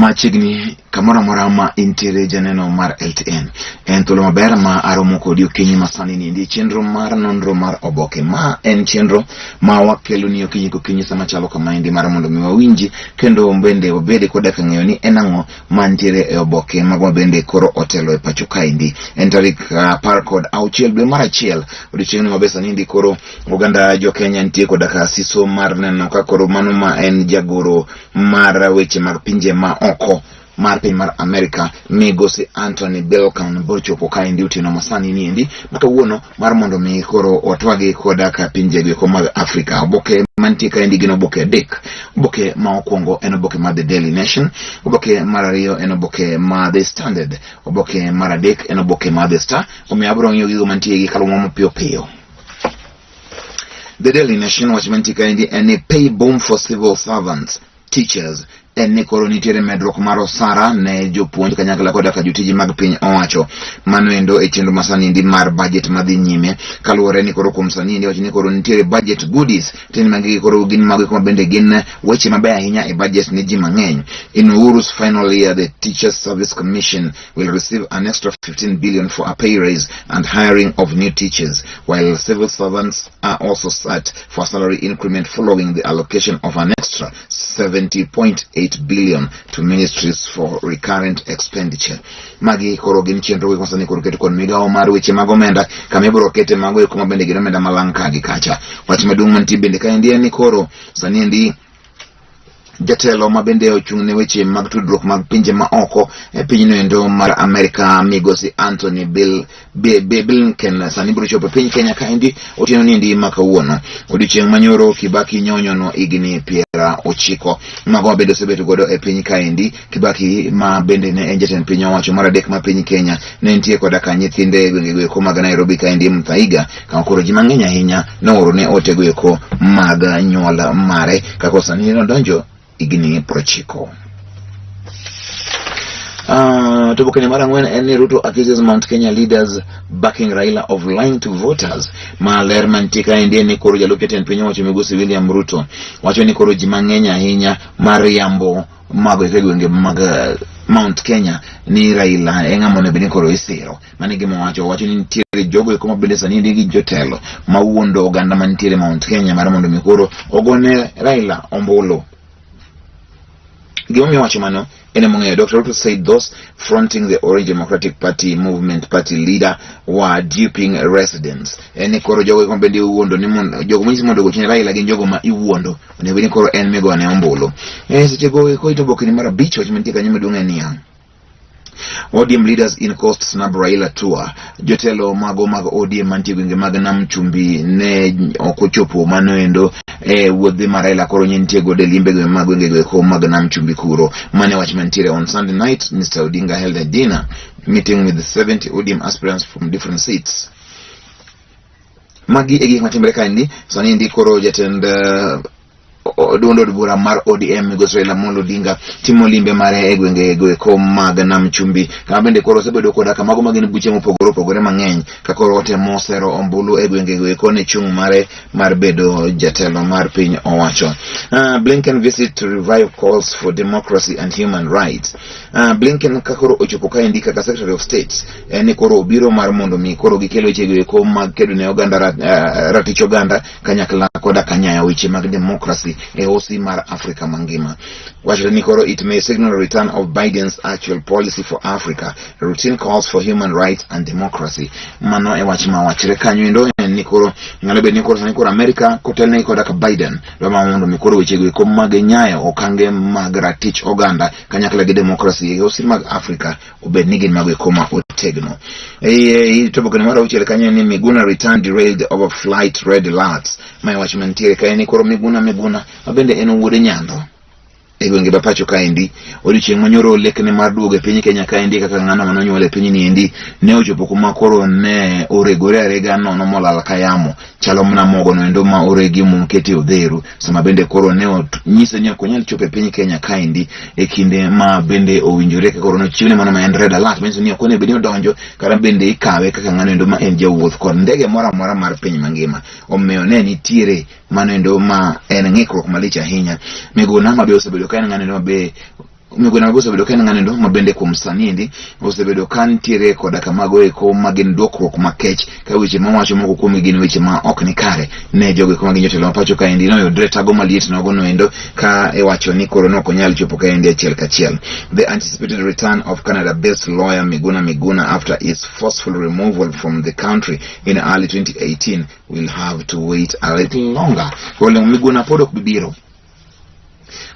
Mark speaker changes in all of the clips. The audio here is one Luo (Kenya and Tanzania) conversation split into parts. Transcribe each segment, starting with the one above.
Speaker 1: Machiegni kamoro amora ma intiere janeno mar LTN. En thuolo maber ma aromo kodi okinyi masani niendi e chenro mar nonro mar oboke. Ma en chenro ma wakeloni okinyi kokinyi sama chalo kamaendi mar mondo mi wawinji kendo bende wabed koda ka ng'eyo ni en ang'o mantiere e oboke mago ma bende koro otelo e pacho kaendi. En tarik 16 dwe mar achiel odiochieng'ni maber sani endi koro oganda jo Kenya nitie koda ka siso mar neno ka koro mano ma en jagoro mar weche mag pinje ma oko mar piny mar Amerika migosi Anthony Blinken bochopo kaendi otieno masani niendi ma kawuono mar mondo mi koro otwagi koda ka pinje goeko mag Afrika. Oboke mantie kaendi gin oboke adek. Oboke ma okwongo en oboke mar The Daily Nation, oboke mar ariyo en oboke mar The Standard, oboke mar adek en oboke mar The Star. Omiyo abiro ng'iyo gigo mantie gi kalumo mapiyo piyo. The Daily Nation wach mantie kaendi en ni pay boom for civil servants, teachers. En ni koro nitiere medruok mar osara ne jopuonj kanyakla koda ka jotije mag piny owacho. Mano endo e chenro masani endi mar budget madhi nyime. Kaluwore ni koro kuom sani endi wacho ni koro nitiere budget goodies. Tiende magi koro gin mago ma bende gin weche mabeyo ahinya e budget ne ji mang'eny. In Uhuru's final year, the Teachers Service Commission will receive an extra 15 billion for a pay raise and hiring of new teachers, while civil servants are also set for a salary increment following the allocation of an extra 70.8 billion to ministries for recurrent expenditure. Magi koro gin chenro go masani koro keto kod migawo mar weche mag omenda kama ibiro kete mago eko ma bende gin omenda malang' ka gi kacha. Wach maduong' mantie bende kaendi en ni koro sani endi jatelo ma bende ochung' ne weche mag tudruok mag pinje ma oko e pinyno endo mar Amerika migosi Anthony Bill Blinken sani biro chopo e piny Kenya kaendi otieno niendi ma kawuono. Odiochieng' manyoro Kibaki nyonyono higni 90 mago ma bende osebedo godo e piny kaendi. Kibaki ma bende ne en jatend piny owacho mar adek ma piny Kenya ne nitie koda ka nyithinde e gwenge goeko mag Nairobi kaendi Muthaiga kama koro ji mang'eny ahinya nooro ne ote goeko mag nyuol mare kako sani nodonjo higni 90. To bokene mar ang'wen en ni Ruto accuses Mount Kenya leaders backing Raila of lying to voters. Ma ler mantie kaendi en ni koro jalup jatend piny owacho migosi William Ruto wacho ni koro ji mang'eny ahinya mariambo mago e gwenge mag Mount Kenya ni Raila e ng'ama onego bed ni koro isiro. Mano e gima owacho. Owacho ni nitiere jogo eko ma bende sani nigi jotelo mawuondo oganda mantiere Mount Kenya mar mondo mi koro ogone Raila ombulu. Gimomiyo owacho mano en emong'eyo. Dr. Ruto said those fronting the Orange Democratic Party movement party leader were duping residents. En ni koro jogo eko bende iwuondo ni mondo jogo monyisi mondo ogochne Raila gin jogo ma iwuondo. Onego bed ni koro en migone ombulu. E seche go eko ito oboke ni mar abich wach mantie kanyo maduong' en niya. ODM leaders in Coast snub Raila tour. Jotelo mago mag ODM mantie gwenge mag Nam Chumbi ne ok ochopo mano endo e wuodhe ma Raila koro ne nitie godo e limbe gwenge mag gwenge go eko mag Nam Chumbi kuro. Mane wach mantiere on Sunday night, Mr. Odinga held a dinner meeting with 70 ODM aspirants from different seats. Magi e gik matimore kaendi. Sani endi koro jatend duond od bura mar ODM migosi Raila Amolo Odinga timo limbe mare e gwenge goeko mag Nam Chumbi kama bende koro osebedo koda ka mago magin buche mopogore opogore mang'eny ka koro otemo sero ombulu e gwenge goeko ne chung' mare mar bedo jatelo mar piny owacho. Blinken visit to revive calls for democracy and human rights. Blinken ka koro ochopo kaendi kaka Secretary of State en ni koro obiro mar mondo mi koro gikel weche goeko mag kedo ne oganda ratich oganda kanyakla koda kanyaya weche mag demokrasi e hosi mar Afrika mangima. Wachore ni koro it may signal a return of Biden's actual policy for Africa, routine calls for human rights and democracy. Mano e wach ma wachre kanyo endo en ni koro nyalo bedo ni koro sani koro Amerika kotelnegi koda ka Biden dwa ma mondo mi koro weche go eko mag nyayo okange mag ratich oganda kanyakla gi demokrasi e hosi mag Afrika obed ni gin mago eko ma otegno. E to oboke mar auchiel kanyo ni Miguna return derailed over flight red alerts. Ma e wach mantiere kae ni koro Miguna Miguna ma bende en wuod Nyando e gwenge ma pacho kaendi odiochieng' manyoro lekne mar duogo e piny Kenya kaendi kaka ng'ano mane onyuol e piny niendi ne ochopo kuma koro ne oregore arega nono molal ka yamo chalo mana mogo noendo ma oregi moketi e odheru sama bende koro ne onyise ni ok onyal chopo e piny Kenya kaendi e kinde ma bende owinjore ka koro nochiwne mano ma en red alert manyiso ni ok onego bed ni odonjo kata bende ikawe kaka ng'ano endo ma en jawuoth kod ndege moro amora mar piny mangima. Omiyo ne nitiere mano endo ma en ng'ikruok malich ahinya. Miguna ma be osebedo ka en ng'ano endo ma be Miguna Miguna osebedo ka en ng'ano ma bende kuom sani endi osebedo ka nitiere koda kamago eko ma gin dwokruok makech ka weche mawacho moko kuomgi gin weche ma ok ni kare ne jogo eko ma gin jotelo ma pacho kaendi noyudre tago maliet nogo noendo ka iwacho ni koro ne ok onyal chopo kaendi achiel kachiel. The anticipated return of Canada-based lawyer Miguna Miguna after his forceful removal from the country in early 2018 will have to wait a little longer. Koro Miguna pod ok bi biro.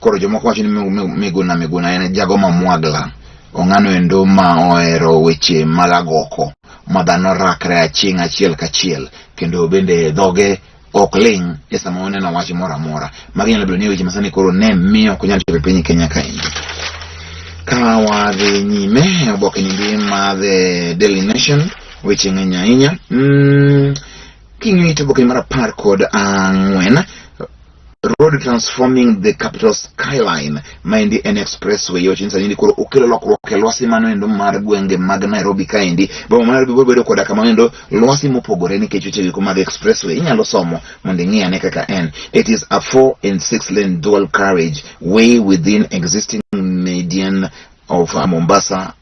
Speaker 1: Koro jomoko wacho ni Miguna Miguna en jago ma mwagla. Ong'ano endo ma ohero weche mag agoko ma dhano rakre aching' achiel kachiel kendo bende dhoge ok ling' e sama oneno wach moro amora. Magi nyalo bedo ni weche masani koro ne miyo ok onyal chopo e piny Kenya kaendi. Ka wadhi nyime, oboke ni ma The Daily Nation weche ng'eny ahinya. King'iyo to oboke mar 14, road transforming the capital skyline maendi en expressway wacho ni sani koro okelo lokruok e lwasi mano endo mar gwenge mag Nairobi kaendi. Boma ma Nairobi biro bedo koda kama endo lwasi mopogore nikech weche gieko mag expressway inyalo somo mondo ing'i ane kaka en. It is a 4 and 6 lane dual carriage way within existing median of Mombasa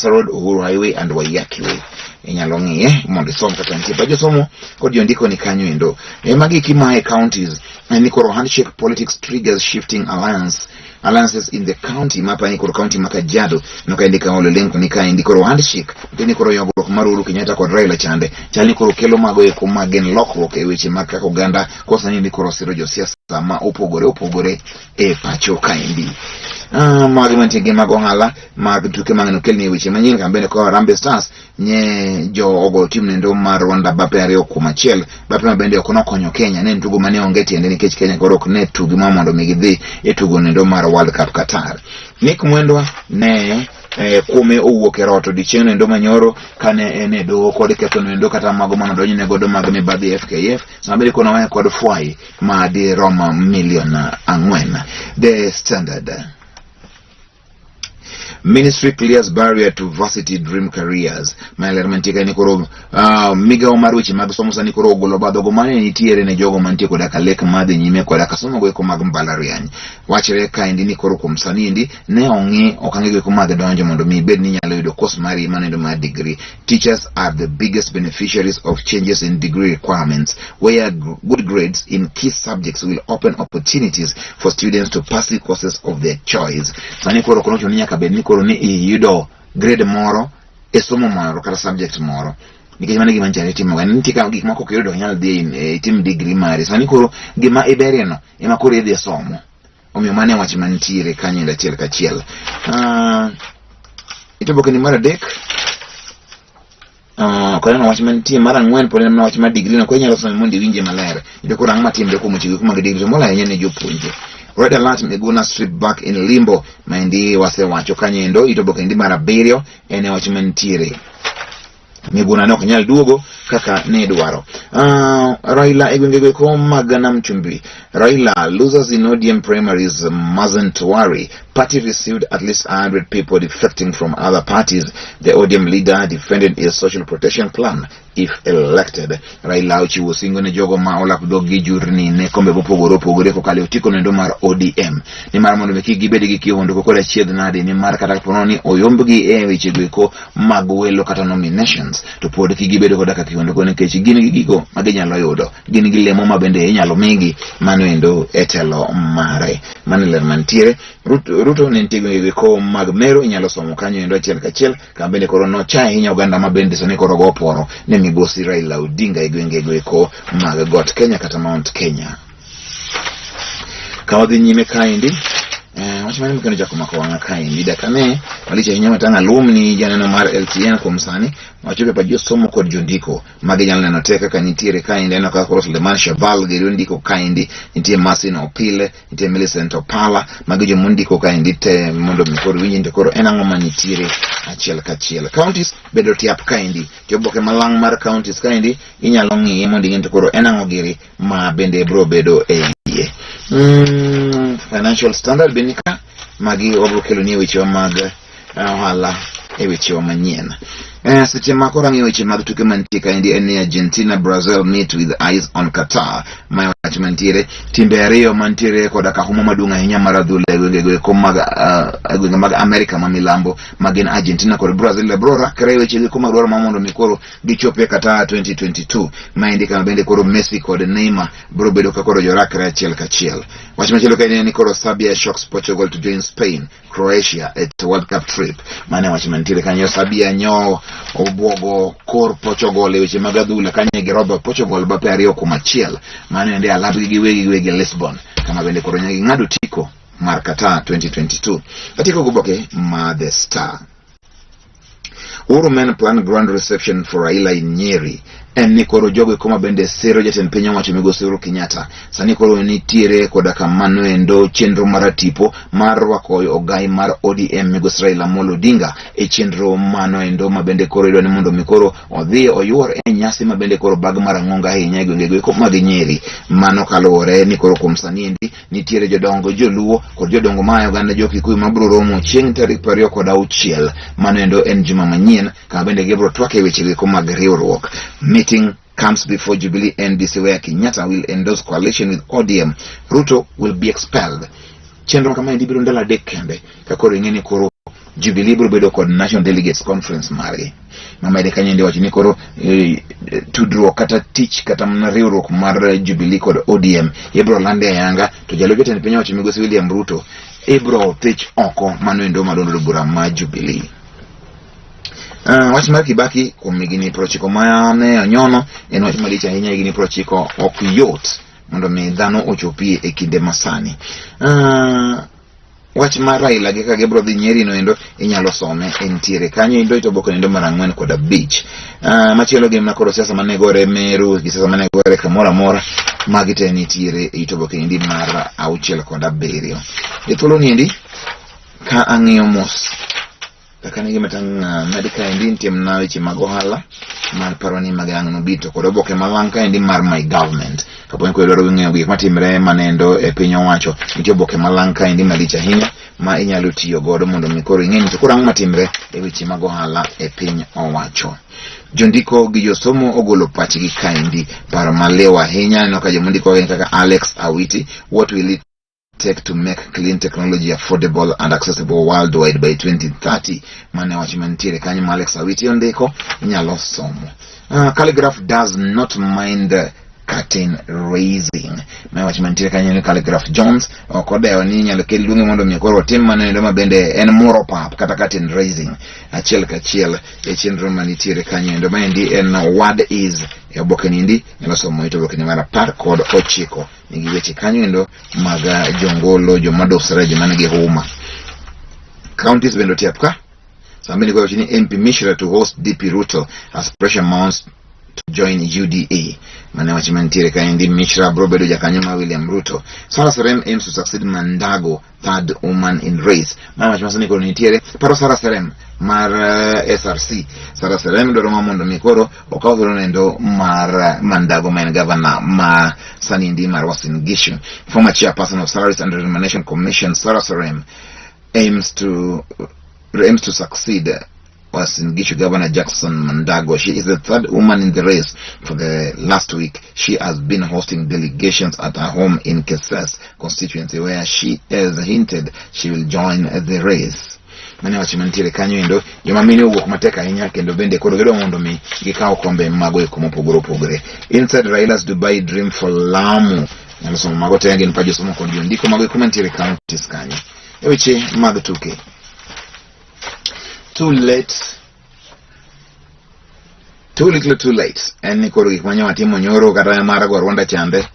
Speaker 1: Road, Uhuru Highway and Waiyaki Way. Inyalo ng'iye mondo isom kaka nitie. Ba josomo kod jondiko ni kanyo endo. E magi kimae counties en ni koro handshake politics triggers shifting alliances in the county mapa ni koro county ma Kajiado no ka indika Ole Lenku ni ka indi koro handshake ni koro yogruok mar Uhuru Kenyatta kod Raila chande chal ni koro kelo mago eko mag gen lokruok e weche mag kaka oganda kosa ni koro siro josiasa ma opogore opogore e pacho kaendi. Magi mantie gi mag ohala mag tuke mang'eny okelni e weche manyien kama bende koa Harambee Stars nye jo ogo tim nendo mar Rwanda bape 2-1. Bape ma bende ok nokonyo Kenya, ne en tugo mane onge tiende nikech Kenya koro ok ne tugi ma mondo mi gidhi e tugo nendo mar World Cup Qatar. Nick Mwendwa ne kuome owuok e rot odiechieng' nendo manyoro kane en e doho kod ketho nendo kata mago mane odonjne godo mag mibadhi FKF sama bende kono oweyo kod fwai ma dirom milion 4. The Standard. Ministry clears barrier to varsity dream careers. Ma ler mantie ka ni koro migawo mar weche mag somo sani koro ogolo obadhogo mane nitiere ne jogo mantie koda ka lek madhi nyime koda ka somo goeko mag mbalariany. Wachre kaendi ni koro kuom sani endi ne ong'i okange goeko mag donjo mondo mi ibed ni inyalo yudo course mari manendo mar degree. Teachers are the biggest beneficiaries of changes in degree requirements, where good grades in key subjects will open opportunities for students to pursue courses of their choice. Sani koro ok ochuno ni nyaka bed ni koro ni iyudo grade moro e somo moro kata subject moro. Nikech mano e gima nyicha itimo. En nitie ka gik moko ok iyudo ok inyal dhi itim degree mari. Sani koro gima iberie no ema koro idhi somo. Omiyo mano e wach mantiere kanyo endo achiel kachiel. Itoboke ni mar 3. Ok aneno wach mantie mar 4, pod en mana wach mar degree no, koro inyalo some mondo iwinje maler. Iyudo koro ang'o matimre kuom weche go mag degree, to moloyo ahinya ne jopuonje. Red alert, Miguna strip back in limbo, maendi wasewacho kanyo endo. Itoboke endi mar 7 en e wach mantiere. Miguna ne ok nyal duogo kaka ne dwaro. Raila e gwenge go mag Nam Chumbi. Raila losers in ODM primaries mustn't worry. Party received at least 100 people defecting from other parties. The ODM leader defended his social protection plan if elected. Raila ochiwo singo ne jogo ma olap dhog gi jurni ne kombe mopogore opogore kokalo e otiko nendo mar ODM. Nimar mondo mi kik gibed gi kihondko kod achiedh nade, nimar kata kapo ni oyombgi e weche goeko mag welo kata nominations, to pod kik gibedo koda ka kihondko nikech gin gi gigo ma ginyalo yudo, gin gi lemo ma bende inyalo migi mano endo e telo mare. Mano ler mantiere. Ruto ne nitie gwenge goeko mag Meru, inyalo somo kanyo endo achiel kachiel, kama bende koro nocha ahinya oganda ma bende sani koro go oporo ne migosi Raila Odinga e gwenge goeko mag Got Kenya kata Mount Kenya. Ka wadhi nyime kaendi, wach mane makendo chako mako wang'a kaendi, dakika ne malich ahinya matang' alumni janeno mar LTN kuom sani wachopo e pach josomo kod jondiko magi nyalo neno te kaka nitiere kaendi. Aneno kaka koro Suleiman Shabal geri ondiko kaendi, nitie Masin Opile, nitie Millicent Opala, magi joma ondiko kaendi te mondo mi koro winji to koro en ang'o manitiere achiel kachiel. Counties bende otiap kaendi, oboke malang' mar counties kaendi inyalo ng'iye mondo ing'e to koro en ang'o giri ma bende bro bedo e iye. Financial Standard bende ka magi wabro kelo ni e wechewa mag ohala e wechewa manyien. Seche ma koro ang'iyo weche mag tuke mantie kaendi en ni Argentina Brazil meet with eyes on Qatar. Ma wach mantiere timbe ariyo mantiere koda kahuma maduong' ahinya mar adhula e gwengego eko mag e gwenge mag Amerika ma milambo ma gin Argentina kod Brazil bro rakre e weche eko mag dwaro ma mondo mi koro gichop e Qatar 2022. Maendi kama bende koro Messi kod Neymar bro bedo ka koro jorakre achiel kachiel. Wach machielo kaendi en ni koro Serbia shocks Portugal to join Spain Croatia at World Cup trip. Mane wach mantiere kanyo. Serbia nyo obwogo kor Portugal e weche mag adhula kanyo gi robo Portugal bape 2-1. Mano ende alapgi giwegi giwegi Lisbon kama bende koro nyagi ng'ado tiko mar Qatar 2022. Atieko goboke ma The Star. Uhuru men plan grand reception for Raila in Nyeri. En ni koro jogo eko ma bende siro jatend piny owacho migosi Uhuru Kenyatta sani koro nitiere koda kamano endo chenro mar tipo mar rwako ogai mar ODM migosi Raila Amolo Odinga e chenro mano endo ma bende koro idwa ni mondo mi koro odhi oyuor e nyasi ma bende koro bag mar ang'onga ahinya e gwengego eko mag Nyeri. Mano kaluwore ni koro kuom sani endi nitiere jodongo joluo kod jodongo ma oganda jo Kikuyu mabiro romo chieng' tarik 26, mano endo en juma manyien, kama bende gibiro twak e weche eko mag riwruok. Meeting comes before Jubilee NDC where Kenyatta will endorse coalition with ODM. Ruto will be expelled. Chenro kama endi biro ndalo 3 kende ka koro ing'e ni koro Jubilee biro bedo kod National Delegates Conference margi. Mamede kanyo endi wacho ni koro tudruok kata tich kata mana riwruok mar Jubilee kod ODM ibiro lande ayanga, to jalup jatend piny owacho migosi William Ruto ibiro thich oko mano endo maduond bura ma Jubilee. Wach mar Kibaki kuom higni 90 mane onyono en wach malich ahinya. Higni 90 ok yot mondo mi dhano ochopie e kinde masani. Wach mar Raila gi kaka gibiro dhi Nyeri no endo inyalo some entiere kanyo endo ito oboke endo mar 4 kod 5. Machielo gin mana koro siasa mane gore Meru gi siasa mane gore kamoro amora, magi te nitiere e ito oboke endi mar 6 kod 7. E thuolo ni endi ka ang'iyo mos kaka ne gima tang' med kaendi nitie mana weche mag ohala mar paro ni mag ang' nobi to kod oboke malang' kaendi mar My Government. Kapo ni koro idwaro ng'eyo gik matimre manendo e piny owacho, nitie oboke malang' kaendi malich ahinya ma inyalo tiyo godo mondo mi koro ing'e ni to koro ang'o matimre e weche mag ohala e piny owacho. Jondiko gi josomo ogolo pachgi kaendi, paro maliw ahinya. Aneno ka jomondiko gin kaka Alex Awiti, what will it take to make clean technology affordable and accessible worldwide by 2030? Mane wach mantiere kanyo ma Alex Awiti ondiko, inyalo somo. Khaligraph does not mind curtain raising. Mane wach mantiere kanyo ni Khaligraph Jones ok odewo ni inyalo kel luonge mondo mi koro otim mano endo ma bende en moro pap kata curtain raising achiel kachiel e chenro manitiere kanyo endo. Maendi en word is e oboke niendi, nyalo somo e oboke ni mar 19 nigi weche kanyo endo mag jongolo, joma dosre, joma nigi huma. Counties bende otiap ka sama bende wacho ni MP Mishra to host DP Ruto as pressure mounts to join UDA. Mane wach mantiere kaendi, Mishra bro bedo jakanyo ma William Ruto. Sarah Serem aims to succeed Mandago, third woman in race. Mane wach masani koro nitiere paro Sarah Serem mar SRC. Sarah Serem dwaro ma mondo mi koro okaw thuolo endo mar Mandago ma en gavana ma sani ndi mar Uasin Gishu. Former chairperson of Salaries and Remuneration Commission Sarah Serem aims to succeed Uasin Gishu Governor Jackson Mandago. She is the third woman in the race. For the last week, she has been hosting delegations at her home in Keses constituency, where she has hinted she will join the race. Mane wach mantiere kanyo endo, joma mine owuok matek ahinya kendo bende koro gidwa mondo mi gikaw kombe mago eko mopogore opogore. Inside Raila's Dubai dream for Lamu. Nyalo somo mago te gin pa josomo kod jondiko mago eko mantiere counties kanyo. E weche mag tuke. Too late, too little too late. En ni koro gik manya watimo nyoro kata mar go Rwanda chande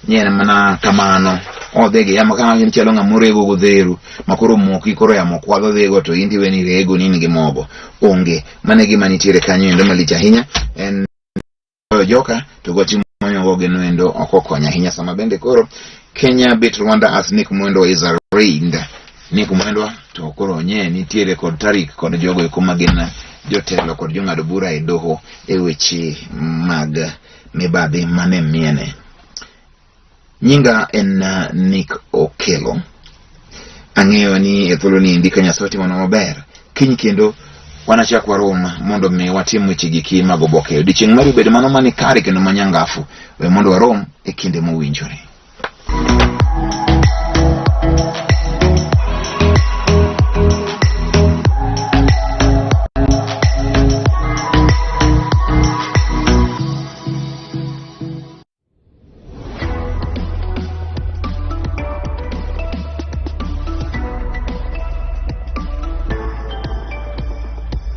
Speaker 1: ni en mana kamano odhi gi yamo kama in chalo ng'ama orego godheru ma koro moki koro yamo kwadho dhigo to in tiweni rego ni in gi mogo onge. Mano e gima nitiere kanyo endo malich ahinya en joka to go timo go gino endo ok okonyo ahinya sama bende koro Kenya beat Rwanda as Nick Mwendwa is arraigned. Nick Mwendwa to koro nye nitiere kod tarik kod jogo eko ma gin jotelo kod jong'ad bura e doho e weche mag mibadhi mane miene. Nyinga en Nick Okelo. Ang'eyo ni e thuolo ni endi ka Nyasaye otimonwa maber, kiny kendo Wanachak warom mondo mi watim weche giki mag oboke. Odiechieng' mari obed mano mani kare kendo manyangafu. We mondo warom e kinde mowinjore.